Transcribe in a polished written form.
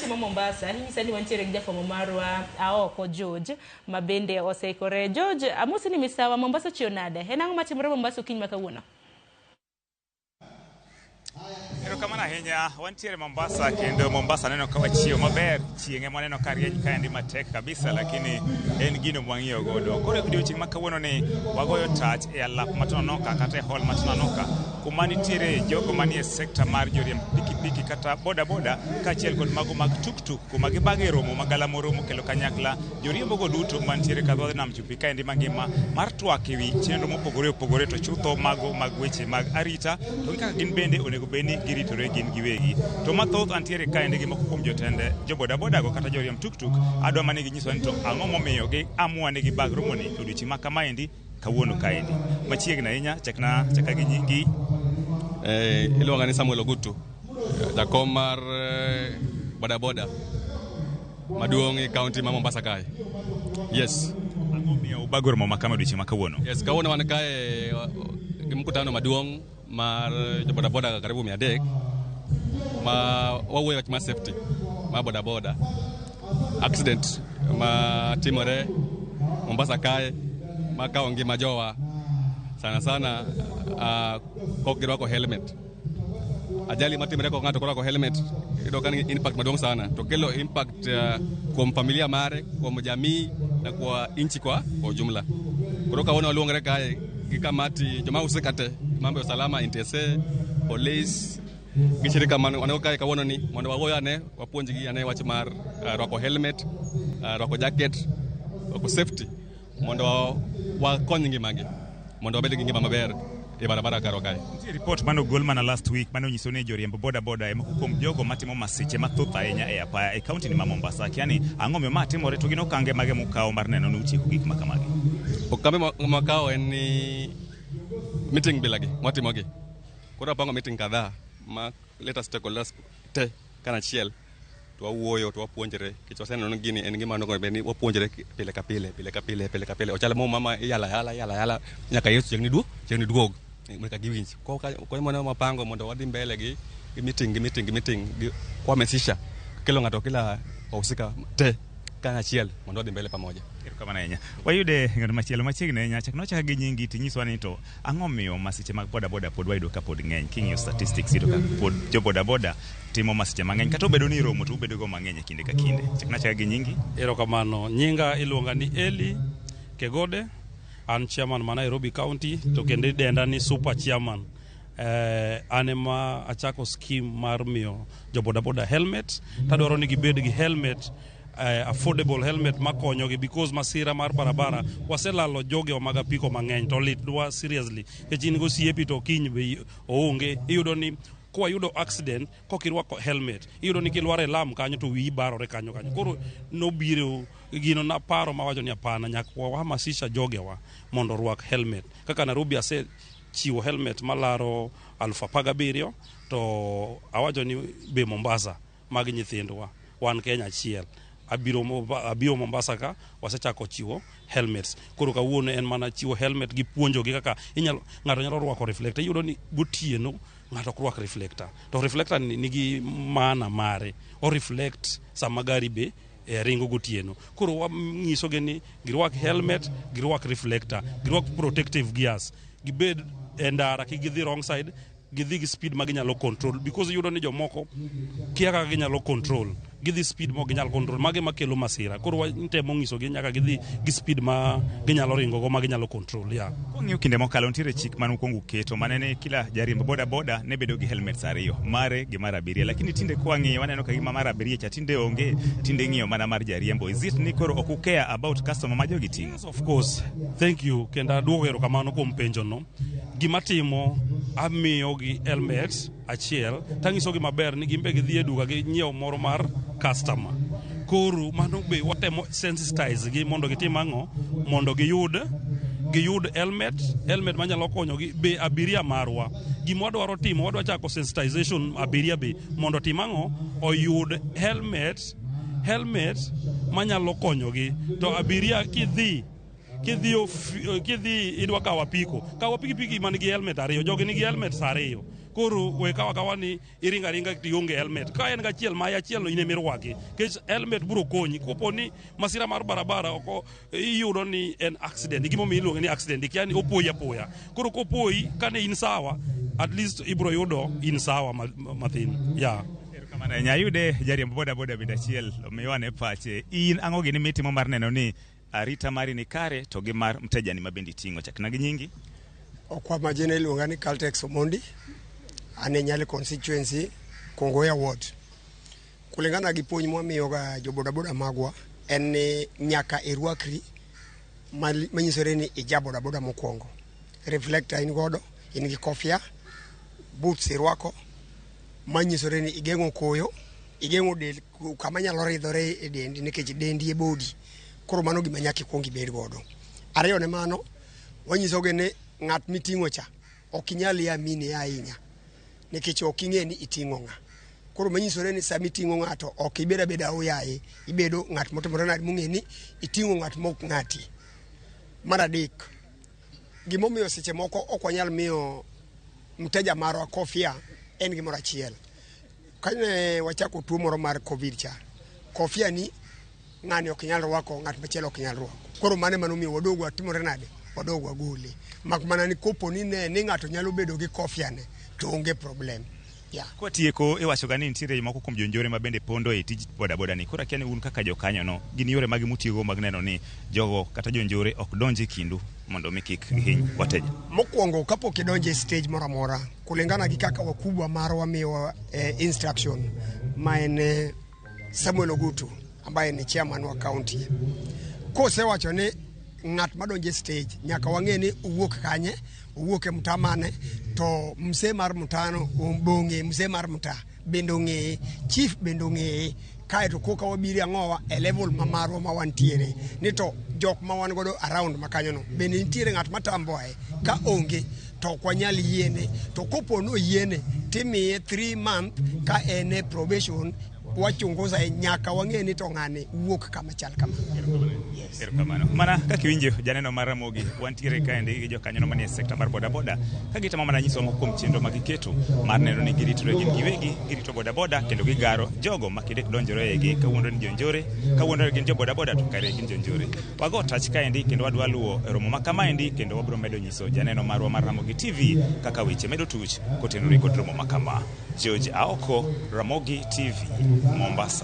matimo Mombasa. Inyisa ni wantiere gi jafwambo marwa aoko George ma bende oseikore. George, amosi ni misawa Mombasa ochiew nade? En ang'o matimore Mombasa okinyi ma kawuono? Erokamano ahinya, wantiere Mombasa kendo Mombasa neno ka wachiew maber, chieng' ema waneno ka rieny kaendi matek kabisa, lakini en gino mwang'iyo godo. Koro e odiochieng' ma kawuono ni wagoyo tach e alap ma Tononoka kata e hall ma Tononoka kuma nitiere jogo manie sekta mar joriemb pikipiki kata boda boda kaachiel kod mago mag tuktuk kuma gibago e romo ma galamoro mokelo kanyakla joriembogo duto mantiere ka dho nam chumbi kaendi mangima mar twak ewi chenro mopogore opogore to chutho mago mag weche mag arita to gi kaka gin bende onego bed ni giritore gin giwegi. To mathoth antiere kaendi gi moko kuom jotend jo bodaboda go kata joriemb tuktuk adwa mana ni ginyiswa ni to ang'o momiyo gi amua ni gibag romoni e odiochieng' ma kamaendi kawuono kaendi. Machiegni ahinya chakna chaka gi nyingi. Iluonga ni Samuel Ogutu, jakom mar bodaboda maduong' e kaunti ma Mombasa kae. Yes. Ang'o miyo ubago romo ma kama odiochieng' ma kawuono? Yes, kawuono wan kae gi mkutano maduong' mar jo bodaboda karibu 300 ma wawuoyo wach mar safety mar bodaboda. Accident ma timore Mombasa kae ma kawo ngima jowa sana sana kok girwako helmet. Ajali matimore kok ng'ato ok orwako helmet iyudo ka nigi impact maduong' sana to kelo impact kuom familia mare, kuom jamii na kwa nchi kwa ujumla. Koro kawuono waluongre kae gi kamati joma husika te mambo ya usalama, NTSA, police gi shirika man wan go kae kawuono ni mondo wawuoyo ane wapuonjgi ane wach mar rwako helmet, rwako jacket, rwako safety mondo wakony ngimagi mondo wabed gi ngima maber e barabara karwa kae. Nitie report mane ogol mana last week mane onyiso ni joriemb boda boda e moko kuom jogo matimo masiche mathoth ahinya e apaya e kaunti ni ma Mombasa. Kia ni ang'o momiyo ma timore to gin okange mage mukawo mar neno ni utieko gik ma kamagi? Okambe mwakawo en ni meeting bilagi mwatimogi. Koro wapango meeting kadhaa ma leta stakeholders te kanachiel to wawuoyo to wapuonjre nikech waseneno ni gini en gima onego bed ni wapuonjre pile ka pile pile ka pile pile ka pile ochal muma ma iyalo ayala iyalo ayala nyaka Yesu chiegni duog chiegni duog nyaka giwinj. Koro mano wapango mondo wadhi mbele gi meeting gi meeting gi meeting gi kuhamasisha kelo ng'ato kila wahusika te kanyachiel mondo wadhi mbele pamoja. Erokamano ahinya. Wayude ng'at machielo machiegni ahinya. Chak nochaka gi nyingi tinyiswa ni to ang'o miyo masiche mag boda boda pod wayudo ka pod ng'eny. King'iyo statistics iyudo ka pod jo boda boda timo masiche mang'eny kata obedo ni romo to ubedo go mang'eny e kinde ka kinde. Chak nachaka gi nyingi. Erokamano. Nyinga iluonga ni Eli Kegode. An chairman ma Nairobi County to kendo idenda ni super chairman. An ema achako scheme mar miyo jo bodaboda helmet. Tadwaro ni gibed gi helmet affordable helmet makonyogi because masira mar barabara waselalo jogewa mag apiko mang'eny to litnwa seriously nikech in gosiepi to kiny be oonge iyudo ni kwayudo accident kok irwako helmet iyudo ni kilwar e lam kanyo to wiyi barore kanyo kanyo koro nobiro gino naparo mawacho ni hapana nyaka wahamasisha jogewa mondo orwak helmet kaka Nairobi asechiwo helmet malaro 17,000 to awacho ni be Mombasa mag nyithindwa wan Kenya achiel abiro Mombasa ka wasechako chiwo helmets koro kawuono en mana chiwo helmet gi puonjogi kaka inyalo ng'ato nyalo rwako reflector iyudo ni gotieno ng'ato ok rwak reflector to reflector ni nigi maana mare o reflect sama gari be ringo gotieno koro wanyisogi ni girwak helmet girwak reflector girwak protective gears gibed e ndara kik gidhi wrong side gidhi gi speed ma ginyalo control because iyudo ni jomoko kia kaka ginyalo control gidhi speed mok ginyal control mage makelo masira koro watemo nyisogi nyaka gidhi gi speed ma ginyalo ringo go ma ginyalo control yeah. Kwang'iyo kinde mokalo nitiere chik mane ukwongo uketo mane ni kila jariemb boda boda ne bedo gi helmets ariyo mare gi mar abiria lakini tinde kwang'iyo waneno ka gima mar abiria cha tinde onge tinde ing'iyo mana mar jariembo is it ni koro ok ukea about customer ma jogi ting'o? Yes, of course thank you kendo aduoko erokamano kuom penjono gima timo amiyogi helmet achiel tanyisogi maber ni gin be gidhi e duka ginyiew moro mar customer koro mano be watemo sensitize gi mondo gitim ang'o mondo giyud helmet helmet manyalo konyogi be abiria marwa gima wadwaro timo wadwa chako sensitization abiria be mondo otim ang'o oyud helmet helmet manyalo konyogi to abiria kidhi idwa kawo apiko kawo pikipiki man gi helmet ariyo jogi nigi helmets ariyo Koro we kawa kawa ni iringo aringa to ionge helmet. Ka en gachiel ma achiel no in emirwaki. Nikech helmet biro konyi. Kopo ni masira mar barabara oko iyudo ni en accident. Gimomiyo iluonge ni accident. Ikia ni opoyi apoya. Koro kopoyi kane in sawa, at least ibiro yudo in sawa mathin. Yeah. Erokamano ahinya. Ayude jariemb bodaboda bende achiel omiwa ane pache. In ang'o gini mitimo mar neno ni arita mari ni kare to gi mar mtejani ma bende iting'o? Chakna gi nyingi. Kwa majina iluonga ni Caltex Omondi, an e Nyali constituency, Kongoya ward. Kulingana gi puonj mwamiyoga jo bodaboda magwa en ni nyaka irwakri manyisore ni ija bodaboda mokwongo. Reflector in godo, in gi kofia, boots irwako, manyisore ni igeng'o koyo, igeng'o del kama nyalo ridhore e dendi nikech dendi e body. Koro mano gima nyaka ikuong ibed godo. Ariyo ne mano, wanyisogi ni ng'at miting'o cha ok inyal amini ahinya nikech ok ing'e ni iting'o ng'a. Koro manyisore ni sama iting'o ng'ato ok ibed abeda oyaye, ibedo ng'at motimore nade mong'e ni iting'o ng'at mok ng'ati. Mar adek, gimomiyo seche moko ok wanyal miyo mteja marwa kofia en gimoro achiel. Kane wachako tuo moro mar Covid cha, kofia ni ng'ani ok nyal rwako, ng'at machielo ok nyal rwako. Koro mano ema nomiyo wadogo watimore nade? Wadogo wagole. Mak mana ni kopo ni ne ni ng'ato nyalo bedo gi kofia ne to onge problem. Yeah. Kwatieko iwacho ga ni nitiere moko kuom jonjore ma bende pondo e tij bodaboda ni. Koro akia ni un kaka jokanyo no, gin yore mage mutiyogo mag neno ni jogo kata jonjore ok donj e kindu mondo mi kik gihiny wateja? Mokwongo kapok idonjo e stage moro amora, kulingana gi kaka wakubwa marwa miyowa instruction ma en Samuel Ogutu ambaye ni chairman wa county. Kosewacho ni ng'at madonjo e stage nyaka wang'e ni owuok kanye, owuok e mtaa mane, to mzee mar mtaano bong'e mzee mar mtaa bende ong'eye, chief bende ong'eye, kaeto koka wabiro ang'owa e level ma marwa ma wantiere ni to jok ma wan godo around makanyono bende nitiere ng'at matamboe ka onge to ok wanyal yiene to kopo ni oyiene timiye 3 month ka en e probation wachunguza e nyaka wang'e ni to ng'ani wuok kama chal kama. Yes. Erokamano. Mana kaka iwinjo janeno mar Ramogi, wantiere kaendi gi jokanyono manie sekta mar bodaboda ka gitemo mana nyisowa moko kuom chenro ma giketo mar neno ni giritore gin giwegi, girito bodaboda kendo gigaro jogo ma kidek donjore e igi kawuondo ni jonjore, kawuondo ni gin jo bodaboda to kare gin jonjore. Wago tach kaendi kendo wadwa luwo e romo ma kamaendi kendo wabiro medo nyiso janeno marwa mar Ramogi TV kaka weche medo tuch kotenore kod romo ma kama. George Aoko, Ramogi TV, Mombasa.